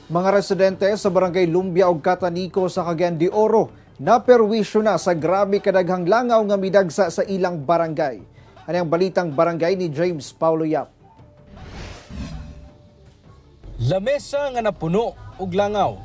Mga residente sa Barangay Lumbia ug Catanico sa Cagayan de Oro naperwisyo na sa grabe kadaghang langaw nga midagsa sa ilang barangay. Ani ang balitang barangay ni James Paulo Yap. Lamesa nga napuno og langaw.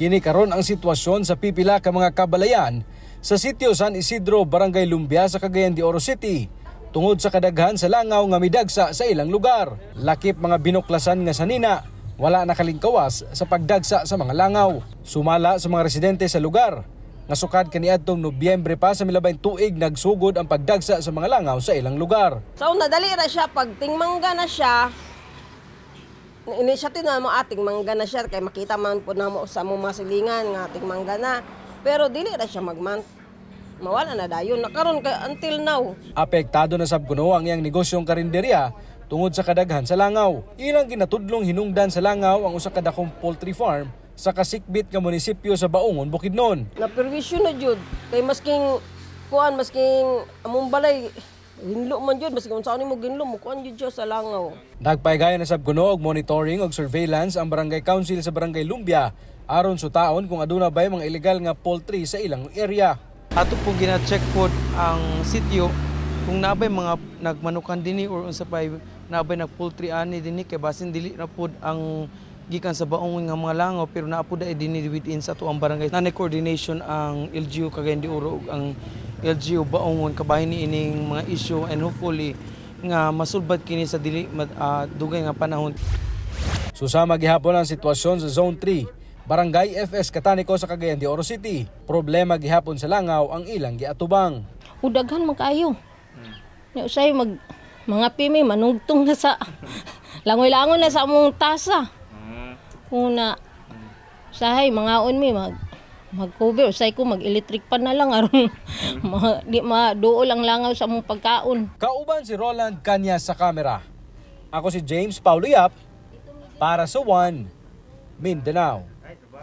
Kini karon ang sitwasyon sa pipila ka mga kabalayan sa sitio San Isidro, Barangay Lumbia sa Cagayan de Oro City tungod sa kadaghan sa langaw nga midagsa sa ilang lugar. Lakip mga binuklasan nga sanina, wala nakalingkawas sa pagdagsa sa mga langaw. Sumala sa mga residente sa lugar nga sukad kaniadtong Nobyembre pa sa milabayng tuig nagsugod ang pagdagsa sa mga langaw sa ilang lugar. So nadali ra siya pag tingmangga na siya. Initiative na mo ating mangga na siya kay makita man po na mo sa among mga silingan nga ating mangga na. Pero dili ra siya magman. Mawala na dayon na karon kay until now. Apektado na sab kuno ang iyang negosyong karinderya tungod sa kadaghan sa langaw. Ilang ginatudlong hinungdan sa langaw ang usa ka dakong poultry farm sa kasikbit nga munisipyo sa Baungon, Bukidnon. Naperwisyo na jud kay masking kuan, masking among balay hinlo man jud, masking unsa mo ginlo mo kuan jud siya sa langaw. Nagpaygayon na sab kuno og monitoring og surveillance ang Barangay Council sa Barangay Lumbia aron sutaon kung aduna bay mga ilegal nga poultry sa ilang area. Ato po gina-check po ang sitio kung nabay mga nagmanukan dinhi or unsa pay nabay nagpoultry ani dinhi kay basin dili na pod ang gikan sa Baungon nga mga langaw, pero naa pod ay dinhi within sa atuang barangay. Nanay coordination ang LGU Cagayan de Oro ug ang LGU Baungon kabahin ni ining mga issue and hopefully nga masulbad kini sa dili dugay nga panahon. Susama gihapon ang sitwasyon sa Zone 3, Barangay FS Catanico sa Cagayan de Oro City. Problema gihapon sa langaw ang ilang giatubang. Udaghan man kaayo. Nya usay mag mga pimi manugtong na sa langoy-langoy na sa among tasa. Una usahay mangaon mi mag mag-cover, usay ko mag-electric pan na lang aron ma, di maduol ang langaw sa among pagkaon. Kauban si Roland Kanya sa kamera. Ako si James Paulo Yap para sa One Mindanao.